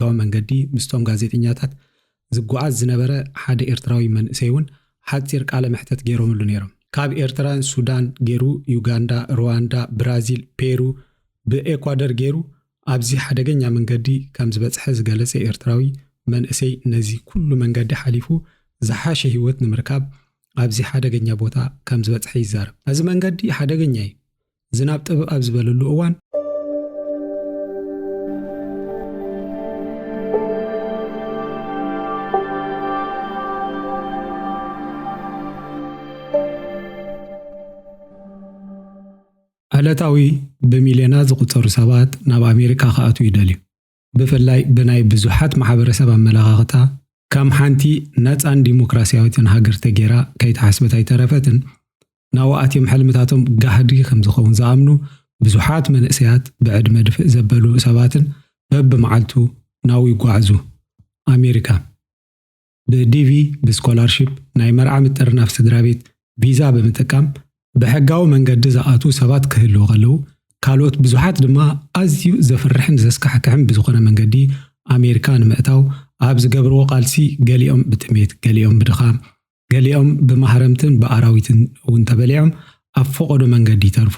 ብሕጋዊ መንገዲ ምስቶም ጋዜጠኛታት ዝጓዓዝ ዝነበረ ሓደ ኤርትራዊ መንእሰይ እውን ሓጺር ቃለ መሕተት ገይሮምሉ ነይሮም። ካብ ኤርትራን ሱዳን ገይሩ ዩጋንዳ፣ ሩዋንዳ፣ ብራዚል፣ ፔሩ፣ ብኤኳደር ገይሩ ኣብዚ ሓደገኛ መንገዲ ከም ዝበጽሐ ዝገለጸ ኤርትራዊ መንእሰይ ነዚ ኩሉ መንገዲ ሓሊፉ ዝሓሸ ህይወት ንምርካብ ኣብዚ ሓደገኛ ቦታ ከም ዝበጽሐ ይዛረብ። እዚ መንገዲ ሓደገኛ እዩ። ዝናብ ጥብብ ኣብ ዝበለሉ እዋን ዕለታዊ ብሚልዮናት ዝቑጸሩ ሰባት ናብ ኣሜሪካ ክኣትዉ ይደልዩ። ብፍላይ ብናይ ብዙሓት ማሕበረሰብ ኣመለኻኽታ ከም ሓንቲ ነጻን ዲሞክራሲያዊትን ሃገር ተገይራ ከይተሓስበት ኣይተረፈትን። ናብኡ ኣትዮም ሕልምታቶም ጋህዲ ከም ዝኸውን ዝኣምኑ ብዙሓት መንእሰያት ብዕድመ ድፍእ ዘበሉ ሰባትን በብመዓልቱ ናብኡ ይጓዓዙ። ኣሜሪካ ብዲቪ፣ ብስኮላርሺፕ፣ ናይ መርዓ ምጥርናፍ ስድራ ቤት ቪዛ ብምጥቃም ብሕጋዊ መንገዲ ዝኣትዉ ሰባት ክህልዉ ከለዉ፣ ካልኦት ብዙሓት ድማ ኣዝዩ ዘፍርሕን ዘስካሕክሕን ብዝኾነ መንገዲ ኣሜሪካ ንምእታው ኣብ ዝገብርዎ ቃልሲ ገሊኦም ብጥሜት፣ ገሊኦም ብድኻም፣ ገሊኦም ብማህረምትን ብኣራዊትን እውን ተበሊዖም ኣብ ፈቐዶ መንገዲ ይተርፉ።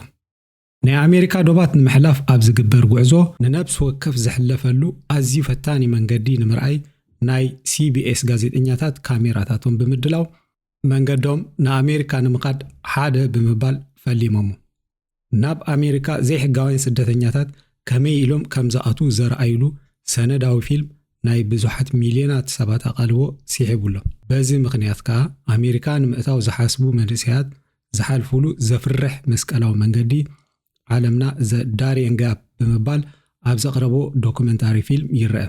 ናይ ኣሜሪካ ዶባት ንምሕላፍ ኣብ ዝግበር ጉዕዞ ንነብሲ ወከፍ ዝሕለፈሉ ኣዝዩ ፈታኒ መንገዲ ንምርኣይ ናይ ሲቢኤስ ጋዜጠኛታት ካሜራታቶም ብምድላው መንገዶም ንኣሜሪካ ንምኻድ ሓደ ብምባል ፈሊሞሞ። ናብ ኣሜሪካ ዘይሕጋውያን ስደተኛታት ከመይ ኢሎም ከም ዝኣትዉ ዘርኣይሉ ሰነዳዊ ፊልም ናይ ብዙሓት ሚልዮናት ሰባት ኣቓልቦ ስሒቡ ኣሎ። በዚ ምኽንያት ከኣ ኣሜሪካ ንምእታው ዝሓስቡ መንእሰያት ዝሓልፉሉ ዘፍርሕ መስቀላዊ መንገዲ ዓለምና ዘ ዳሪየን ጋፕ ብምባል ኣብ ዘቕረቦ ዶኩመንታሪ ፊልም ይረአ።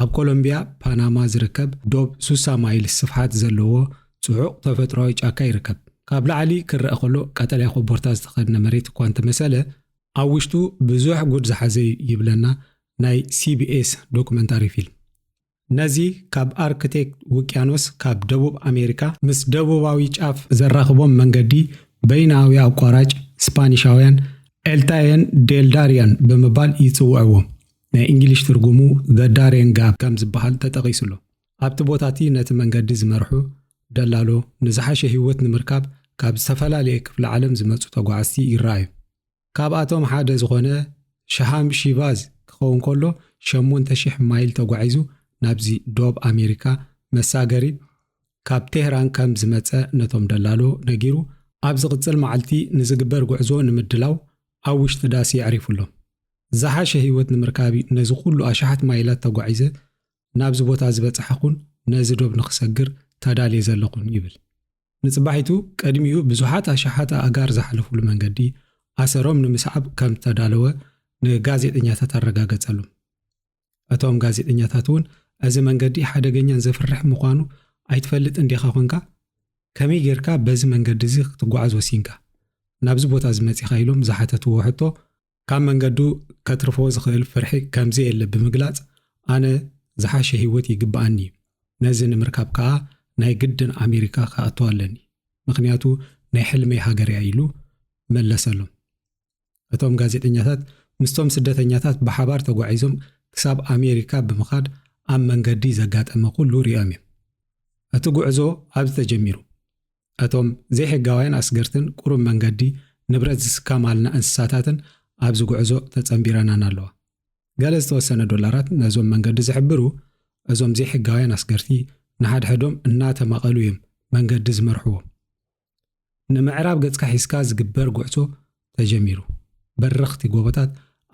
ኣብ ኮሎምቢያ ፓናማ ዝርከብ ዶብ ሱሳ ማይልስ ስፍሓት ዘለዎ ጽዑቕ ተፈጥሮኣዊ ጫካ ይርከብ። ካብ ላዕሊ ክረአ ከሎ ቀጠልያ ኮቦርታ ዝተኸድነ መሬት እኳ እንተመሰለ ኣብ ውሽጡ ብዙሕ ጉድ ዝሓዘ እዩ ይብለና ናይ ሲቢኤስ ዶኩመንታሪ ፊልም። ነዚ ካብ ኣርክቲክ ውቅያኖስ ካብ ደቡብ ኣሜሪካ ምስ ደቡባዊ ጫፍ ዘራኽቦም መንገዲ በይናዊ ኣቋራጭ ስፓኒሻውያን ኤልታየን ዴል ዳሪያን ብምባል ይጽውዕዎ። ናይ እንግሊሽ ትርጉሙ ዘ ዳሪየን ጋፕ ከም ዝበሃል ተጠቒሱ ኣሎ። ኣብቲ ቦታ እቲ ነቲ መንገዲ ዝመርሑ ደላሎ ንዝሓሸ ህይወት ንምርካብ ካብ ዝተፈላለየ ክፍለ ዓለም ዝመጹ ተጓዓዝቲ ይረኣዩ። ካብኣቶም ሓደ ዝኾነ ሸሃም ሺቫዝ ክኸውን ከሎ ሸሞንተ ሽሕ ማይል ተጓዒዙ ናብዚ ዶብ ኣሜሪካ መሳገሪ ካብ ቴህራን ከም ዝመጸ ነቶም ደላሎ ነጊሩ ኣብ ዝቕጽል መዓልቲ ንዝግበር ጉዕዞ ንምድላው ኣብ ውሽጢ ዳስ የዕሪፉ ኣሎ። ዝሓሸ ህይወት ንምርካብ ነዚ ኩሉ ኣሽሓት ማይላት ተጓዒዘ ናብዚ ቦታ ዝበጻሕኹን ነዚ ዶብ ንኽሰግር ተዳልየ ዘለኹን ይብል። ንጽባሒቱ ቅድሚኡ ብዙሓት ኣሽሓት ኣእጋር ዝሓለፉሉ መንገዲ ኣሰሮም ንምስዓብ ከም ዝተዳለወ ንጋዜጠኛታት ኣረጋገጸሎም። እቶም ጋዜጠኛታት እውን እዚ መንገዲ ሓደገኛን ዘፍርሕ ምዃኑ ኣይትፈልጥን ዲኻ ኮንካ? ከመይ ጌርካ በዚ መንገዲ እዚ ክትጓዓዝ ወሲንካ? ናብዚ ቦታ እዚ መጺኻ ኢሎም ዝሓተትዎ ሕቶ ካብ መንገዱ ከትርፎ ዝኽእል ፍርሒ ከምዘየለ ብምግላጽ ኣነ ዝሓሸ ህይወት ይግብኣኒ እዩ። ነዚ ንምርካብ ከኣ ናይ ግድን ኣሜሪካ ክኣቱ ኣለኒ። ምኽንያቱ ናይ ሕልመይ ሃገር እያ ኢሉ መለሰሎም። እቶም ጋዜጠኛታት ምስቶም ስደተኛታት ብሓባር ተጓዒዞም ክሳብ ኣሜሪካ ብምኻድ ኣብ መንገዲ ዘጋጠመ ኩሉ ሪኦም እዮም። እቲ ጉዕዞ ኣብዚ ተጀሚሩ። እቶም ዘይሕጋውያን ኣስገርትን ቁሩብ መንገዲ ንብረት ዝስከማልና እንስሳታትን ኣብዚ ጉዕዞ ተጸንቢረናን ኣለዋ። ገለ ዝተወሰነ ዶላራት ነዞም መንገዲ ዝሕብሩ እዞም ዘይሕጋውያን ኣስገርቲ ንሓድሕዶም እናተማቐሉ እዮም መንገዲ ዝመርሕዎም። ንምዕራብ ገጽካ ሒዝካ ዝግበር ጉዕዞ ተጀሚሩ። በረኽቲ ጎቦታት፣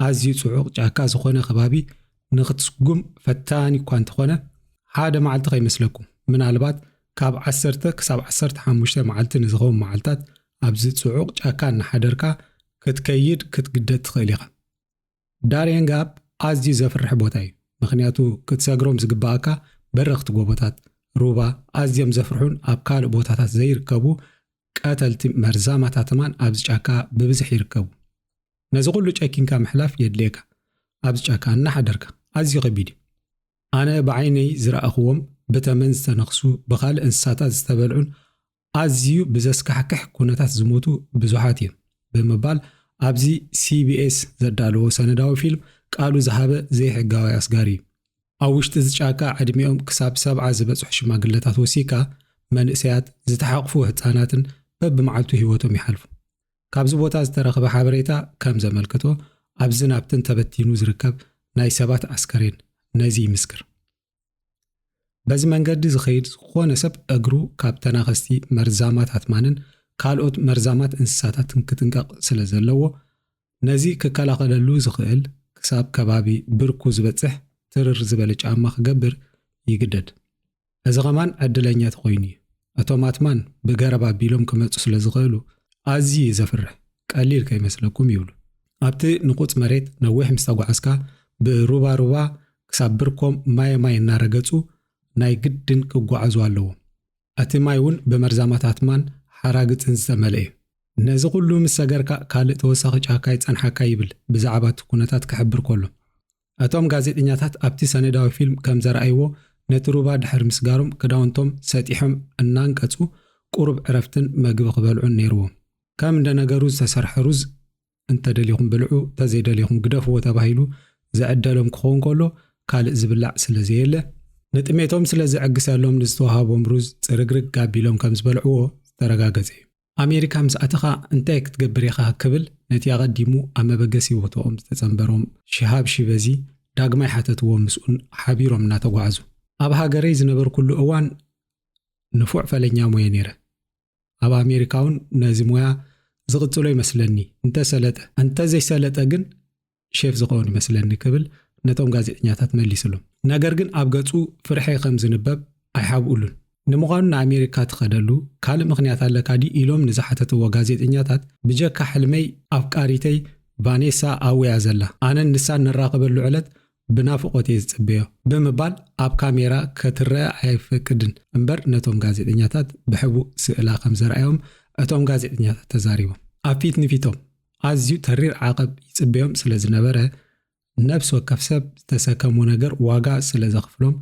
ኣዝዩ ጽዑቕ ጫካ ዝኾነ ከባቢ ንኽትስጉም ፈታኒ እኳ እንተኾነ፣ ሓደ መዓልቲ ከይመስለኩም፣ ምናልባት ካብ ዓሰርተ ክሳብ ዓሰርተ ሓሙሽተ መዓልቲ ንዝኸውን መዓልታት ኣብዚ ጽዑቕ ጫካ እናሓደርካ ክትከይድ ክትግደድ ትኽእል ኢኻ። ዳርየን ጋፕ ኣዝዩ ዘፍርሕ ቦታ እዩ፣ ምኽንያቱ ክትሰግሮም ዝግባኣካ በረኽቲ ጎቦታት፣ ሩባ፣ ኣዝዮም ዘፍርሑን ኣብ ካልእ ቦታታት ዘይርከቡ ቀተልቲ መርዛማት ኣትማን ኣብዚ ጫካ ብብዝሒ ይርከቡ። ነዚ ኩሉ ጨኪንካ ምሕላፍ የድልየካ። ኣብዚ ጫካ እናሓደርካ ኣዝዩ ከቢድ እዩ። ኣነ ብዓይነይ ዝረኣኽዎም ብተመን ዝተነኽሱ ብኻልእ እንስሳታት ዝተበልዑን ኣዝዩ ብዘስካሕክሕ ኩነታት ዝሞቱ ብዙሓት እዮም ብምባል ኣብዚ ሲቢኤስ ዘዳለዎ ሰነዳዊ ፊልም ቃሉ ዝሃበ ዘይሕጋዊ ኣስጋሪ እዩ። ኣብ ውሽጢ እዚ ጫካ ዕድሚኦም ክሳብ ሰብዓ ዝበጽሑ ሽማግለታት ወሲካ መንእሰያት ዝተሓቕፉ ህጻናትን በብመዓልቱ ህይወቶም ይሓልፉ። ካብዚ ቦታ ዝተረኽበ ሓበሬታ ከም ዘመልክቶ ኣብዚ ናብትን ተበቲኑ ዝርከብ ናይ ሰባት ኣስከሬን ነዚ ይምስክር። በዚ መንገዲ ዝኸይድ ዝኾነ ሰብ እግሩ ካብ ተናኸስቲ መርዛማት ኣትማንን ካልኦት መርዛማት እንስሳታትን ክጥንቀቕ ስለ ዘለዎ ነዚ ክከላኸለሉ ዝኽእል ክሳብ ከባቢ ብርኩ ዝበጽሕ ትርር ዝበለ ጫማ ክገብር ይግደድ። እዚ ኸማን ዕድለኛ ተኾይኑ እዩ። እቶም ኣትማን ብገረብ ኣቢሎም ክመጹ ስለ ዝኽእሉ ኣዝዩ እዩ ዘፍርሕ። ቀሊል ከይመስለኩም ይብሉ። ኣብቲ ንቑጽ መሬት ነዊሕ ምስ ተጓዓዝካ ብሩባ ሩባ ክሳብ ብርኮም ማየ ማይ እናረገጹ ናይ ግድን ክጓዓዙ ኣለዎም። እቲ ማይ እውን ብመርዛማት ኣትማን ሓራግጽን ዝተመልአ እዩ። ነዚ ኩሉ ምስ ሰገርካ ካልእ ተወሳኺ ጫካ ይጸንሓካ ይብል ብዛዕባ እቲ ኩነታት ክሕብር ከሎ። እቶም ጋዜጠኛታት ኣብቲ ሰነዳዊ ፊልም ከም ዘረኣይዎ ነቲ ሩባ ድሕሪ ምስጋሮም ክዳውንቶም ሰጢሖም እናንቀጹ ቁሩብ ዕረፍትን መግቢ ክበልዑን ነይርዎም። ከም እንደ ነገሩ ዝተሰርሐ ሩዝ እንተደሊኹም ብልዑ፣ እንተዘይደሊኹም ግደፍዎ ተባሂሉ ዝዕደሎም ክኸውን ከሎ ካልእ ዝብላዕ ስለ ዘየለ ንጥሜቶም ስለ ዝዕግሰሎም ንዝተዋሃቦም ሩዝ ጽርግርግ ኣቢሎም ከም ዝበልዕዎ ዝተረጋገጸ እዩ። ኣሜሪካ ምስ ኣተኻ እንታይ ክትገብር ኢኻ ክብል ነቲ ኣቐዲሙ ኣብ መበገሲ ቦታኦም ዝተጸንበሮም ሽሃብ ሺበዚ ዳግማይ ሓተትዎ ምስኡን ሓቢሮም እናተጓዓዙ። ኣብ ሃገረይ ዝነበርኩሉ እዋን ንፉዕ ፈለኛ ሞየ ነይረ። ኣብ ኣሜሪካ እውን ነዚ ሞያ ዝቕጽሎ ይመስለኒ። እንተሰለጠ፣ እንተዘይሰለጠ ግን ሼፍ ዝኸውን ይመስለኒ ክብል ነቶም ጋዜጠኛታት መሊስሎም። ነገር ግን ኣብ ገጹ ፍርሒ ከም ዝንበብ ኣይሓብኡሉን። ንምዃኑ ንኣሜሪካ ትኸደሉ ካልእ ምኽንያት ኣለካ ድዩ ኢሎም ንዝሓተትዎ ጋዜጠኛታት ብጀካ ሕልመይ ኣፍቃሪተይ ቫኔሳ ኣብኡ እያ ዘላ። ኣነን ንሳን ንራኸበሉ ዕለት ብናፍቖት እየ ዝጽበዮ ብምባል ኣብ ካሜራ ከትረአ ኣይፈቅድን እምበር ነቶም ጋዜጠኛታት ብሕቡእ ስእላ ከም ዘርኣዮም እቶም ጋዜጠኛታት ተዛሪቦም። ኣብ ፊት ንፊቶም ኣዝዩ ተሪር ዓቐብ ይጽበዮም ስለ ዝነበረ ነብሲ ወከፍ ሰብ ዝተሰከሞ ነገር ዋጋ ስለ ዘኽፍሎም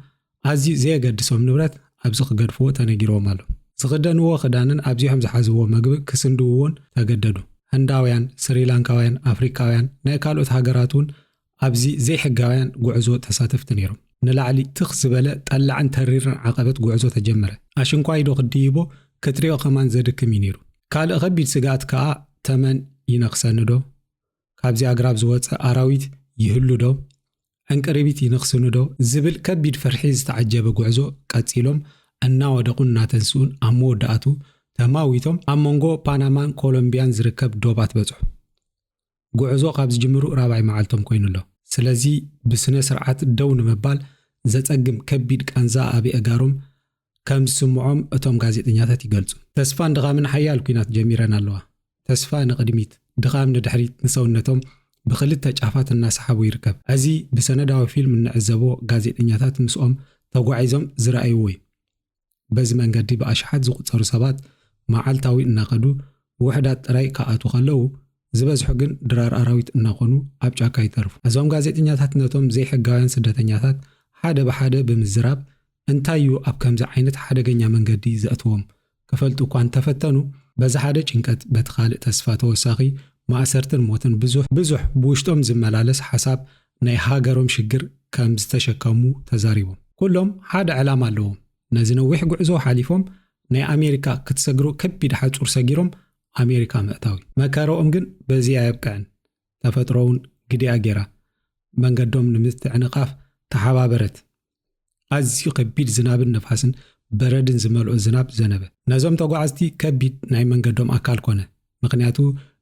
ኣዝዩ ዘየገድሶም ንብረት ኣብዚ ክገድፍዎ ተነጊርዎም ኣሎ። ዝኽደንዎ ክዳንን ኣብዚሖም ዝሓዝዎ መግቢ ክስንድውዎን ተገደዱ። ህንዳውያን፣ ስሪላንካውያን፣ ኣፍሪካውያን ናይ ካልኦት ሃገራት እውን ኣብዚ ዘይሕጋውያን ጉዕዞ ተሳተፍቲ ነይሮም። ንላዕሊ ትኽ ዝበለ ጠላዕን ተሪርን ዓቐበት ጉዕዞ ተጀመረ። ኣሽንኳይዶ ክድይቦ ክትሪኦ ከማን ዘድክም እዩ ነይሩ። ካልእ ከቢድ ስግኣት ከኣ ተመን ይነኽሰኒ ዶ? ካብዚ ኣግራብ ዝወጸ ኣራዊት ይህሉ ዶ? ዕንቅርቢት ይንኽስኑ ዶ? ዝብል ከቢድ ፍርሒ ዝተዓጀበ ጉዕዞ ቀጺሎም እናወደቑን እናተንስኡን ኣብ መወዳእቱ ተማዊቶም ኣብ መንጎ ፓናማን ኮሎምቢያን ዝርከብ ዶባት በጽሑ። ጉዕዞ ካብ ዝጅምሩ ራብዓይ መዓልቶም ኮይኑ ኣሎ። ስለዚ ብስነ ስርዓት ደው ንምባል ዘጸግም ከቢድ ቃንዛ ኣብ ኣእጋሮም ከም ዝስምዖም እቶም ጋዜጠኛታት ይገልጹ። ተስፋን ድኻምን ሓያል ኲናት ጀሚረን ኣለዋ። ተስፋ ንቕድሚት፣ ድኻም ንድሕሪት ንሰውነቶም ብኽልተ ጫፋት እናሰሓቡ ይርከብ። እዚ ብሰነዳዊ ፊልም እንዕዘቦ ጋዜጠኛታት ምስኦም ተጓዒዞም ዝረኣይዎ እዩ። በዚ መንገዲ ብኣሽሓት ዝቑጸሩ ሰባት መዓልታዊ እናኸዱ ውሑዳት ጥራይ ክኣትዉ ከለዉ ዝበዝሑ ግን ድራር ኣራዊት እናኾኑ ኣብ ጫካ ይተርፉ። እዞም ጋዜጠኛታት ነቶም ዘይሕጋውያን ስደተኛታት ሓደ ብሓደ ብምዝራብ እንታይ እዩ ኣብ ከምዚ ዓይነት ሓደገኛ መንገዲ ዘእትዎም ክፈልጡ እኳ እንተፈተኑ በዚ ሓደ ጭንቀት በቲ ካልእ ተስፋ ተወሳኺ ማእሰርትን ሞትን ብዙሕ ብዙሕ ብውሽጦም ዝመላለስ ሓሳብ ናይ ሃገሮም ሽግር ከም ዝተሸከሙ ተዛሪቦም። ኩሎም ሓደ ዕላማ ኣለዎም። ነዚ ነዊሕ ጉዕዞ ሓሊፎም ናይ ኣሜሪካ ክትሰግሮ ከቢድ ሓጹር ሰጊሮም ኣሜሪካ ምእታዊ። መከረኦም ግን በዚ ኣየብቅዕን። ተፈጥሮ እውን ግዲኣ ገይራ መንገዶም ንምትዕንቓፍ ተሓባበረት። ኣዝዩ ከቢድ ዝናብን ነፋስን በረድን ዝመልኦ ዝናብ ዘነበ። ነዞም ተጓዓዝቲ ከቢድ ናይ መንገዶም ኣካል ኮነ። ምኽንያቱ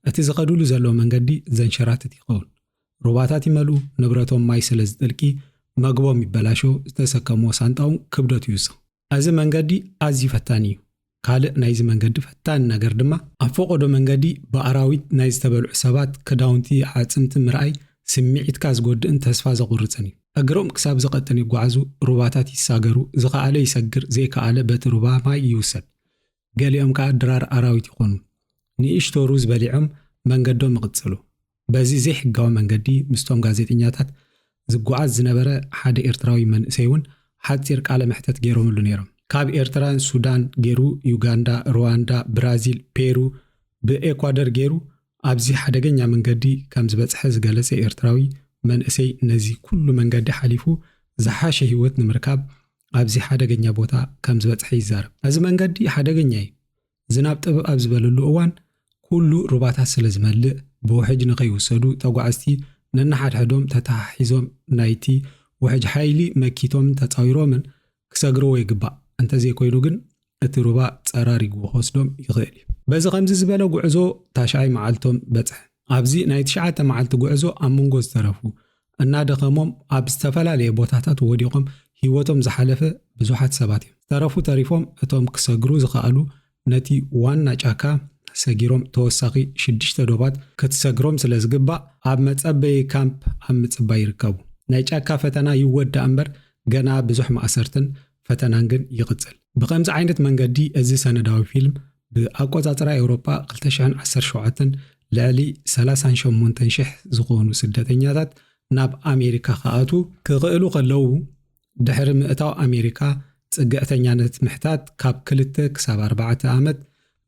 እቲ ዝኸድሉ ዘለዉ መንገዲ ዘንሸራትት ይኸውን። ሩባታት ይመልኡ፣ ንብረቶም ማይ ስለ ዝጥልቂ መግቦም ይበላሾ፣ ዝተሰከምዎ ሳንጣ እውን ክብደቱ ይውስኽ። እዚ መንገዲ ኣዝዩ ፈታኒ እዩ። ካልእ ናይዚ መንገዲ ፈታኒ ነገር ድማ ኣብ ፈቐዶ መንገዲ ብኣራዊት ናይ ዝተበልዑ ሰባት ክዳውንቲ ኣዕጽምቲ ምርኣይ ስምዒትካ ዝጎድእን ተስፋ ዘቑርጽን እዩ። እግሮም ክሳብ ዝቐጥን ይጓዓዙ፣ ሩባታት ይሳገሩ፣ ዝኸኣለ ይሰግር፣ ዘይከኣለ በቲ ሩባ ማይ ይውሰድ። ገሊኦም ከኣ ድራር ኣራዊት ይኾኑ። ንእሽቶ ሩዝ በሊዖም መንገዶም ይቕጽሉ። በዚ ዘይሕጋዊ መንገዲ ምስቶም ጋዜጠኛታት ዝጓዓዝ ዝነበረ ሓደ ኤርትራዊ መንእሰይ እውን ሓጺር ቃለ መሕተት ገይሮምሉ ነይሮም። ካብ ኤርትራን ሱዳን ገይሩ ዩጋንዳ፣ ሩዋንዳ፣ ብራዚል፣ ፔሩ፣ ብኤኳደር ገይሩ ኣብዚ ሓደገኛ መንገዲ ከም ዝበጽሐ ዝገለጸ ኤርትራዊ መንእሰይ ነዚ ኩሉ መንገዲ ሓሊፉ ዝሓሸ ህይወት ንምርካብ ኣብዚ ሓደገኛ ቦታ ከም ዝበጽሐ ይዛረብ። እዚ መንገዲ ሓደገኛ እዩ። ዝናብ ጥብብ ኣብ ዝበለሉ እዋን ኩሉ ሩባታት ስለ ዝመልእ፣ ብውሕጅ ንኸይውሰዱ ተጓዓዝቲ ነንሓድሕዶም ተተሓሒዞም ናይቲ ውሕጅ ሓይሊ መኪቶምን ተጻዊሮምን ክሰግርዎ ይግባእ። እንተዘይኮይኑ ግን እቲ ሩባ ጸራሪጉ ክወስዶም ይኽእል እዩ። በዚ ከምዚ ዝበለ ጉዕዞ ታሽዓይ መዓልቶም በጽሐ። ኣብዚ ናይ ትሽዓተ መዓልቲ ጉዕዞ ኣብ መንጎ ዝተረፉ እናደኸሞም ኣብ ዝተፈላለየ ቦታታት ወዲቖም ህይወቶም ዝሓለፈ ብዙሓት ሰባት እዮም። ዝተረፉ ተሪፎም እቶም ክሰግሩ ዝኸኣሉ ነቲ ዋና ጫካ ሰጊሮም ተወሳኺ ሽዱሽተ ዶባት ክትሰግሮም ስለ ዝግባእ ኣብ መጸበዪ ካምፕ ኣብ ምጽባይ ይርከቡ። ናይ ጫካ ፈተና ይወዳእ እምበር ገና ብዙሕ ማእሰርትን ፈተናን ግን ይቕጽል። ብኸምዚ ዓይነት መንገዲ እዚ ሰነዳዊ ፊልም ብኣቆጻጽራ ኤውሮጳ ክልተ ሽሕን ዓሰርተ ሸውዓተን ልዕሊ ሰላሳን ሸሞንተን ሽሕ ዝኾኑ ስደተኛታት ናብ ኣሜሪካ ክኣትዉ ክኽእሉ ከለዉ፣ ድሕሪ ምእታው ኣሜሪካ ጽግዕተኛነት ምሕታት ካብ ክልተ ክሳብ ኣርባዕተ ዓመት፣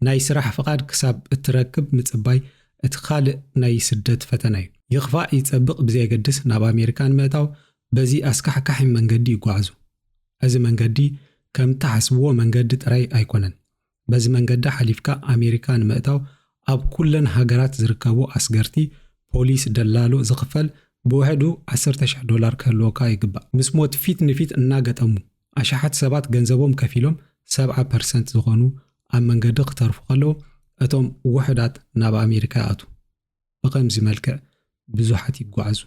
ናይ ስራሕ ፍቓድ ክሳብ እትረክብ ምጽባይ እቲ ካልእ ናይ ስደት ፈተና እዩ። ይኽፋእ ይጸብቕ ብዘየገድስ ናብ ኣሜሪካ ንምእታው በዚ ኣስካሕካሒ መንገዲ ይጓዓዙ። እዚ መንገዲ ከም እትሓስብዎ መንገዲ ጥራይ ኣይኮነን። በዚ መንገዲ ሓሊፍካ ኣሜሪካ ንምእታው ኣብ ኩለን ሃገራት ዝርከቡ ኣስገርቲ፣ ፖሊስ፣ ደላሎ ዝኽፈል ብውሕዱ ዓሰርተ ሽሕ ዶላር ክህልወካ ይግባእ። ምስ ሞት ፊት ንፊት እናገጠሙ ኣሽሓት ሰባት ገንዘቦም ከፊሎም ሰብዓ ፐርሰንት ዝኾኑ ኣብ መንገዲ ክተርፉ ከለዉ እቶም ውሑዳት ናብ ኣሜሪካ ይኣትዉ። ብኸምዚ መልክዕ ብዙሓት ይጓዓዙ።